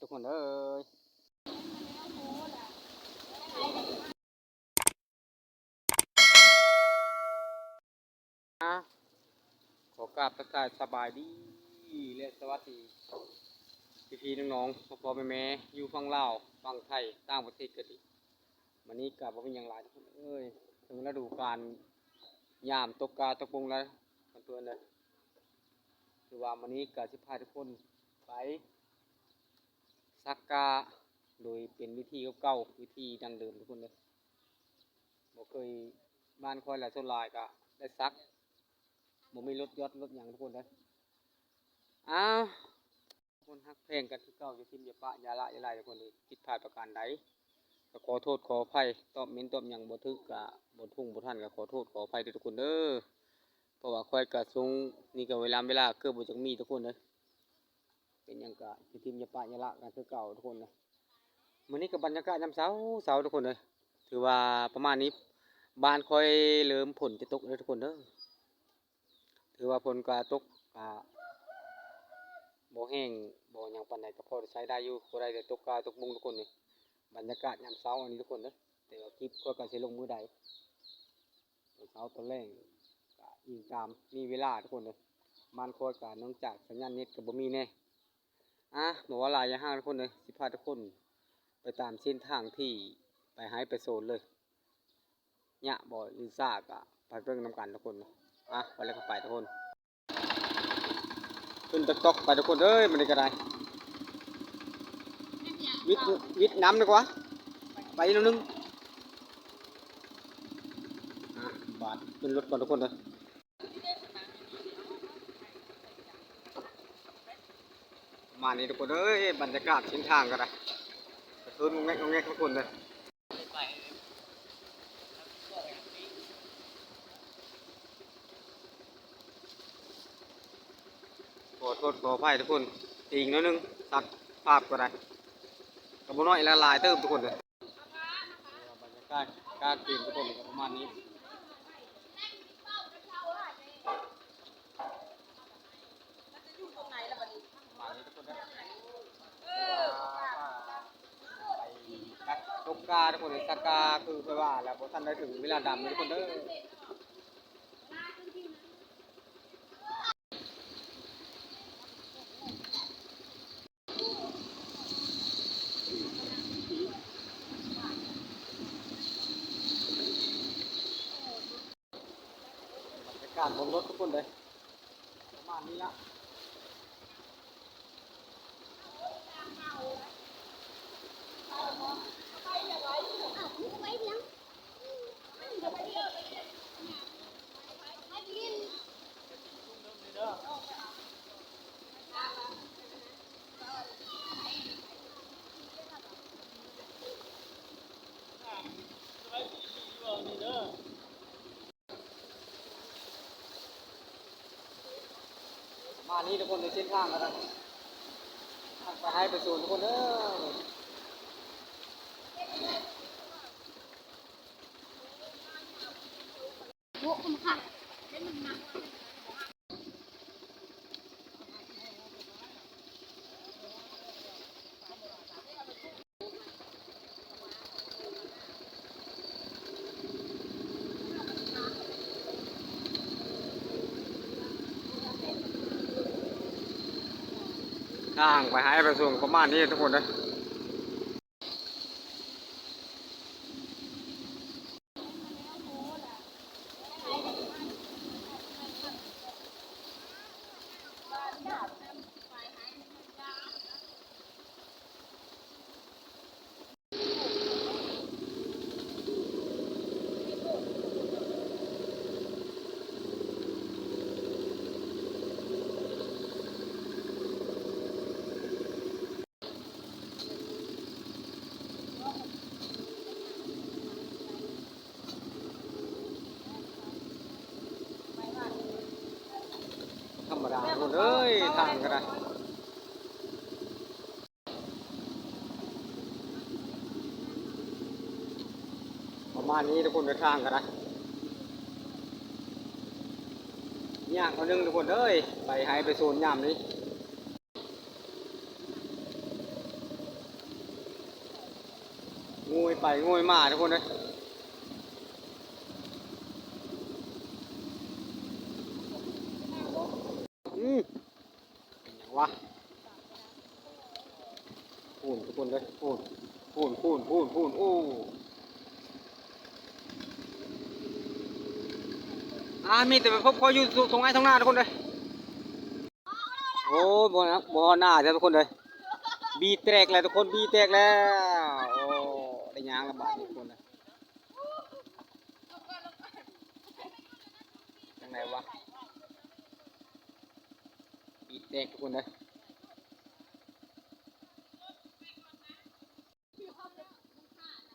ຄົນເອີຍ ຂໍກາບທັກທາຍສະບາຍດີ ແລະ ສະຫວັດດີ ພີ່ໆ ນ້ອງໆ ພໍ່ໆ ແມ່ໆ ຢູ່ຝັ່ງລາວ ຝັ່ງໄທ ຕ່າງປະເທດກໍດີ. ມື້ນີ້ກໍບໍ່ມີຫຍັງຫຼາຍທຸກຄົນເອີຍ ເຖິງລະດູການຍາມຕົກກາຕົກປຸງແລ້ວເພື່ອນເອີຍ. ຄືວ່າມື້ນີ້ກໍຊິພາທຸກຄົນໄປສັກກາໂດຍເປັນວິທີເກົ່າໆ ວິທີດັ້ງເດີມທຸກຄົນເອີຍ. ບໍ່ເຄີຍ ບ້ານຂ້ອຍລະສ່ວນຫຼາຍກໍໄດ້ສັກ ບໍ່ມີລົດຢອດລົດຫຍັງທຸກຄົນເອີຍ. ອ້າວ ຄົນຮັກແພງກັນຄືເກົ່າ ຢ່າຖິ້ມຢ່າປະ ຢ່າລະຢ່າລາຍທຸກຄົນເອີຍ. ຜິດພາດປະການໃດກໍຂໍໂທດຂໍອະໄພ ຕອບເມັນຕອບຫຍັງບໍ່ຖືກກໍບໍ່ທຸ່ງບໍ່ທັນ ກໍຂໍໂທດຂໍອະໄພເດີທຸກຄົນເດີ. ເພາະວ່າຂ້ອຍກໍຊ່ວງນີ້ກໍເວລາເວລາເກືອບບໍ່ຈັກມີທຸກຄົນເອີຍ. ເປັນຫຍັງກໍຢ່າຖິ້ມຢ່າປະຢ່າລະກັນຄືເກົ່າທຸກຄົນເອີຍ. ມື້ນີ້ກໍບັນຍາກາດຍາມເຊົ້າໆ ທຸກຄົນເອີຍ ຖືວ່າປະມານນີ້ ບ້ານຂ້ອຍເລີ່ມຝົນຈະຕົກແລ້ວທຸກຄົນເດີ. ຖືວ່າຝົນກະຕົກ ກະບໍ່ແຫ້ງບໍ່ຫຍັງປານໃດ ກະພໍໄດ້ໃຊ້ໄດ້ຢູ່ ພໍໄດ້ແຕ່ຕົກກາຕົກມຸງທຸກຄົນເອີຍ. ບັນຍາກາດຍາມເຊົ້າອັນນີ້ທຸກຄົນເດີ ແຕ່ວ່າຄລິບຂ້ອຍກະຊິລົງມື້ໃດ ຕອນເຊົ້າຕອນແລງ ກະອີງຕາມມີເວລາທຸກຄົນເອີຍ. ບ້ານຂ້ອຍກະເນື່ອງຈາກສັນຍານເນັດກະບໍ່ມີແດ່. ອາ ບໍ່ເວົ້າຫຼາຍຢ່າຫ່າງທຸກຄົນເອີຍ ຊິພາທຸກຄົນໄປຕາມເສັ້ນທາງທີ່ໄປໄຮ່ໄປສວນເລີຍ. ຍາກບໍ່ ຫຼືຊ້າ ກະໄປເບິ່ງນຳກັນທຸກຄົນ. ອາ ໄປແລ້ວກໍໄປທຸກຄົນ ຂຶ້ນຕອກໆ ໄປທຸກຄົນເອີຍ. ມື້ນີ້ກໍໄດ້ ວິດ ວິດນ້ຳດີກວ່າ ໄປອີກໜ້ອຍໜຶ່ງ. ອາ ບາດຂຶ້ນລົດກ່ອນທຸກຄົນເອີຍ. ປະມານນີ້ທຸກຄົນເອີຍ ບັນຍາກາດເສັ້ນທາງກໍໄດ້ ກະຄືງອແງກງອແງກທຸກຄົນເອີຍ. ຂໍໂທດຂໍອະໄພທຸກຄົນ ຕີງໜ້ອຍໜຶ່ງ ຕັດພາບກໍໄດ້ ກໍບໍ່ນ້ອຍລະຫຼາຍເຕີບທຸກຄົນເອີຍ. ບັນຍາກາດການເກມທຸກຄົນກໍປະມານນີ້ ປະມານນີ້ທຸກຄົນເດີ. ໄປຕັກຕົກກາທຸກຄົນເອີຍ ສັກກາຄືຂ້ອຍວ່າແລ້ວ ບໍ່ທັນໄດ້ເຖິງເວລາດຳເດີທຸກຄົນເດີ. ບັນຍາກາດບົນລົດທຸກຄົນເດີ ປະມານນີ້ລະ. ປະມານນີ້ທຸກຄົນເດີ ເສັ້ນທາງກໍໄດ້ ທາງໄປໄຮ່ໄປສວນທຸກຄົນເດີ. ທາງໄປຫາໄຮ່ໄປສວນປະມານນີ້ທຸກຄົນເດີ. ທຳມະດາທຸກຄົນເອີຍ ທາງກໍໄດ້ ປະມານນີ້ທຸກຄົນເດີ ທາງກໍໄດ້ ຍາກໜ້ອຍໜຶ່ງທຸກຄົນເອີຍ ໄປໄຮ່ໄປສວນຍາມນີ້. ໄປງວຍມາທຸກຄົນເອີຍ. ອືມ ເປັນຫຍັງວະ? ໂອ້ ທຸກຄົນເອີຍ ໂອ້ ໂອ້ ໂອ້ ໂອ້ ໂອ້ ໂອ້ ອ່າ ມີແຕ່ໄປພົບພໍຢູ່ທົ່ງໄຮ່ທົ່ງນາທຸກຄົນເອີຍ. ໂອ້ ບໍ່ນະ ບໍ່ຮອດນາແທ້ທຸກຄົນເອີຍ. ບີແຕກແລ້ວທຸກຄົນ ບີແຕກແລ້ວ. ໂອ້ ໄດ້ຍ່າງລະບາດນີ້ທຸກຄົນເອີຍ. ຈັ່ງໃດວະ? ບີແຕກທຸກຄົນເອີຍ.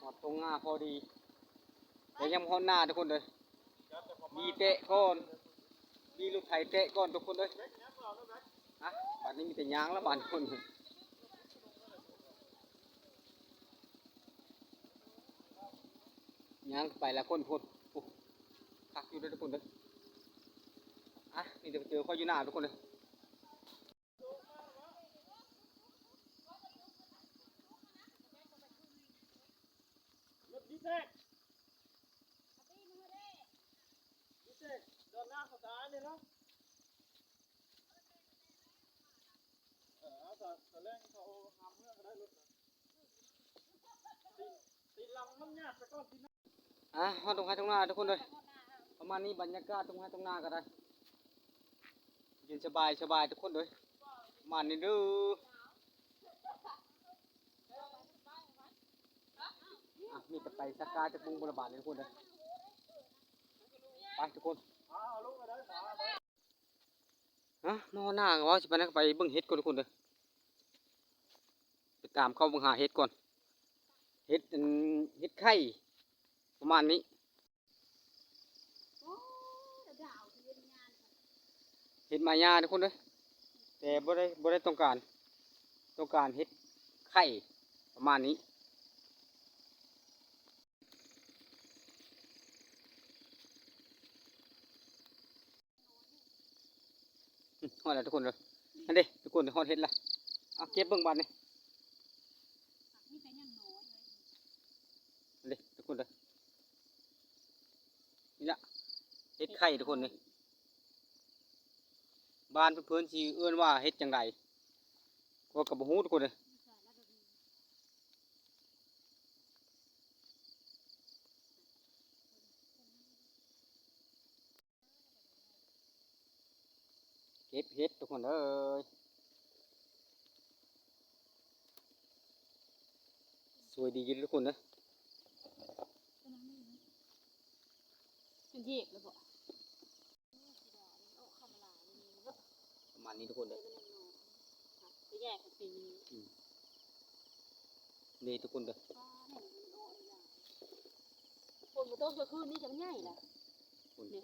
ຮອດທົ່ງນາພໍດີ ແຕ່ຍັງບໍ່ຮອດນາທຸກຄົນເອີຍ. ບີແຕະກ່ອນ ບີລົດໄຖແຕະກ່ອນທຸກຄົນເອີຍ. ຮະ ບາດນີ້ມີແຕ່ຍ່າງລະບາດທຸກຄົນ ຍ່າງໄປລະຄົນພຸ້ນ. ໂອ້ ຄັກຢູ່ເດີທຸກຄົນເດີ. ອ່ະ ມີແຕ່ໄປເຈີຂ້ອຍຢູ່ໜ້າທຸກຄົນເດີ. ອ່າ ຮອດທົ່ງໄຮ່ທົ່ງນາທຸກຄົນເອີຍ. ປະມານນີ້ບັນຍາກາດທົ່ງໄຮ່ທົ່ງນາກໍໄດ້ ເຢັນສະບາຍ ສະບາຍທຸກຄົນເອີຍ. ປະມານນີ້ເດີ. ອ່ະ ມີແຕ່ໄປສັກກາຈັກບຸງບໍລະບາດນີ້ທຸກຄົນເດີ. ໄປທຸກຄົນ. ຮະ ມາຮອດໜ້າກໍວ່າຊິໄປນັ້ນ ໄປເບິ່ງເຫັດກ່ອນທຸກຄົນເດີ. ໄປຕາມເຂົ້າເບິ່ງຫາເຫັດກ່ອນ. ເຫັດ ອັນ ເຫັດໄຂ່ ປະມານນີ້. ເຫັດມາຍາທຸກຄົນເດີ ແຕ່ບໍ່ໄດ້ ບໍ່ໄດ້ຕ້ອງການ ຕ້ອງການເຫັດໄຂ່ປະມານນີ້. ຮອດແລ້ວທຸກຄົນເດີ. ຫັ້ນເດ້ທຸກຄົນ ຮອດເຫັດລະ. ເອົາເກັບເບິ່ງບາດນີ້. ເດ້ທຸກຄົນເດີ ນີ້ລະ ເຫັດໄຂ່ທຸກຄົນເດ້. ບ້ານເພິ່ນຊິເອີ້ນວ່າເຫັດຈັ່ງໃດ ຂ້ອຍກໍບໍ່ຮູ້ທຸກຄົນເດ້. ເກັບເຫັດທຸກຄົນເອີຍ. ສວຍດີຢູ່ເດີທຸກຄົນເດີ. ມັນແຍກແລ້ວບໍ່? ປະມານນີ້ທຸກຄົນເດີ. ໄປແຍກກັນປີນີ້. ອືມ ນີ້ທຸກຄົນເດີ. ຝົນບໍ່ຕົກເມື່ອຄືນນີ້ຈະມັນໃຫຍ່ລະ. ພຸ້ນ ນີ້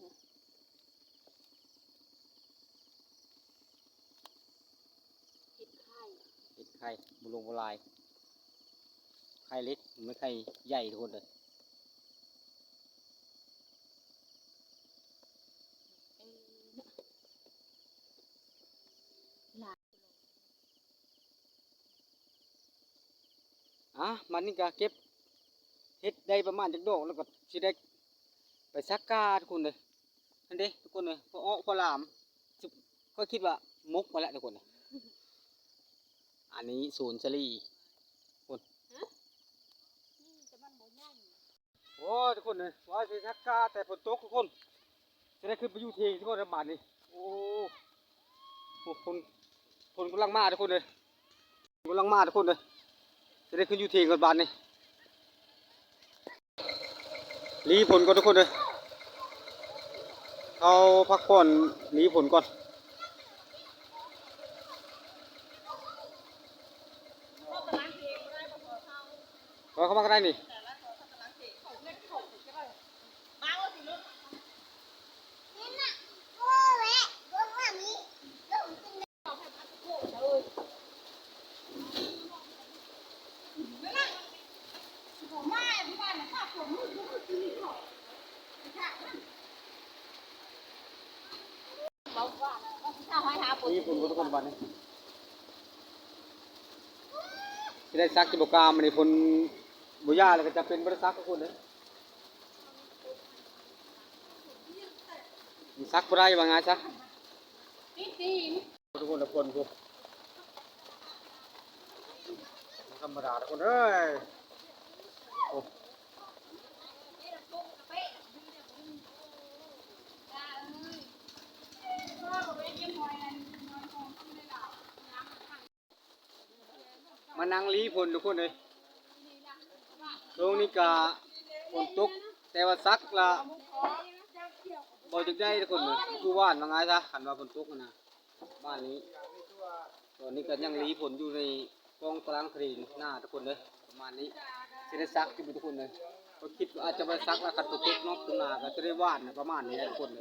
ເຫັດໄຂ່ ເຫັດໄຂ່ ບໍ່ຫຼວງບໍ່ຫຼາຍ. ໄຂ່ເລັກ ມັນໄຂ່ໃຫຍ່ທຸກຄົນເດີ. ອ່າ ບາດນີ້ກະເກັບເຫັດໄດ້ປະມານຈັກດອກ ແລ້ວກໍຊິໄດ້ໄປສັກກາທຸກຄົນເດີ. ຫັ້ນເດ້ທຸກຄົນເອີຍ ພໍອອກພໍຫຼາມ ຂ້ອຍຄິດວ່າໝົກໝົດແລ້ວທຸກຄົນ. ອັນນີ້ສວນສາລີພຸ້ນ. ຮະ? ນີ້ແຕ່ມັນບໍ່ໃຫຍ່. ໂອ້ຍ ທຸກຄົນເອີຍ ວ່າຊິສັກກາ ແຕ່ຝົນຕົກທຸກຄົນ ຈະໄດ້ຂຶ້ນໄປຢູ່ເທິງທຸກຄົນເດີບາດນີ້. ໂອ້ ໂອ້ ຝົນ ຝົນກຳລັງມາທຸກຄົນເອີຍ ຝົນກຳລັງມາທຸກຄົນເອີຍ. ຈະໄດ້ຂຶ້ນຢູ່ເທິງກ່ອນບາດນີ້. ຫຼີຝົນກ່ອນທຸກຄົນເອີຍ ເຮົາພັກຜ່ອນ ຫຼີຝົນກ່ອນ. ເຂົ້າມາກໍໄດ້ນີ້. ນີ້ຝົນບໍ່ຕົກບາດນີ້ ຊິໄດ້ສັກຊິບໍ່ກາ ມື້ນີ້ຝົນ ບໍ່ຢ່າແລ້ວກໍຈະເປັນບໍ່ໄດ້ສັກທຸກຄົນເດີ. ມັນສັກບໍ່ໄດ້ວ່າງ່າຍຊະ. ທຸກຄົນ ທຸກຄົນ ບໍ່ທຳມະດາທຸກຄົນເອີຍ. ໂອ້ ມານັ່ງຫຼີຝົນທຸກຄົນເອີຍ. ຊ່ວງນີ້ກະຝົນຕົກ ແຕ່ວ່າສັກລະບໍ່ຢາກໄດ້ທຸກຄົນເອີຍ. ຄືຫວ່ານວ່າງ່າຍຊະ ຄັນວ່າຝົນຕົກຫັ້ນນະ. ບ້ານນີ້ ຕອນນີ້ກໍຍັງຫຼີຝົນຢູ່ໃນກ້ອງຕາລາງທະເລນາທຸກຄົນເດີ. ປະມານນີ້ ຊິໄດ້ສັກຢູ່ບໍ່ທຸກຄົນເດີ. ກໍຄິດວ່າອາດຈະບໍ່ໄດ້ສັກລະ ຄັນຝົນຕົກເນາະ ຕາງໜ້າກໍຈະໄດ້ຫວ່ານນະ ປະມານນີ້ແຫຼະທຸກຄົນເດີ.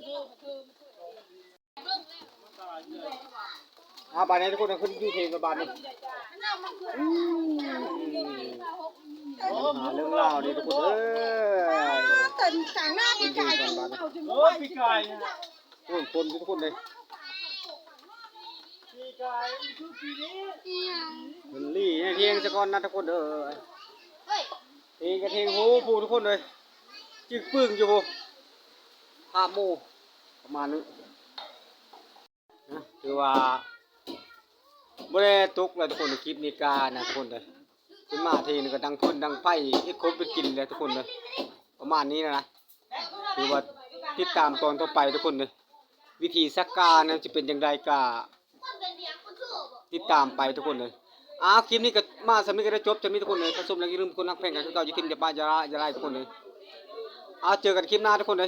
ອ່າ ບາດນີ້ທຸກຄົນ ຂຶ້ນຢູ່ເທິງກັນບາດນີ້. ອືມ ຫາເລື່ອງລາວນີ້ທຸກຄົນເອີຍ. ເອີ ປີກາຍ ໂອ້ຍ ຝົນຢູ່ທຸກຄົນເລີຍ. ປີກາຍຄືປີນີ້ ມັນລີ້ໃຫ້ເພງຊະກ່ອນນະທຸກຄົນເດີ. ເພງກໍເພງໂຫຜູ້ທຸກຄົນເອີຍ. ຈຶ່ກປຶ້ງຢູ່ຜູ້ ພາບໝູ່ ປະມານນີ້ນະ. ຖືວ່າບໍ່ໄດ້ຕົກແລ້ວທຸກຄົນ ຄລິບນີ້ການະທຸກຄົນເດີ. ຂຶ້ນມາທີໜຶ່ງກໍດັງຟືນດັງໄຟ ເຮັດຄົບເຮັດກິນແຫຼະທຸກຄົນເດີ. ປະມານນີ້ນະນະ ຖືວ່າຕິດຕາມຕອນຕໍ່ໄປທຸກຄົນເດີ. ວິທີສັກການນັ້ນຊິເປັນຈັ່ງໃດກະຕິດຕາມໄປທຸກຄົນເດີ. ອ້າວ ຄລິບນີ້ກໍມາສ່ຳນີ້ກໍໄດ້ ຈົບສ່ຳນີ້ທຸກຄົນເດີ. ຖ້າຊົມແລ້ວຢ່າລືມກົດຮັກແພງກັນຄືເກົ່າ ຢ່າຖິ້ມ ຢ່າປະ ຢ່າລະ ຢ່າໄລ່ທຸກຄົນເດີ. ອ້າວ ເຈີກັນຄລິບໜ້າທຸກຄົນເດີ.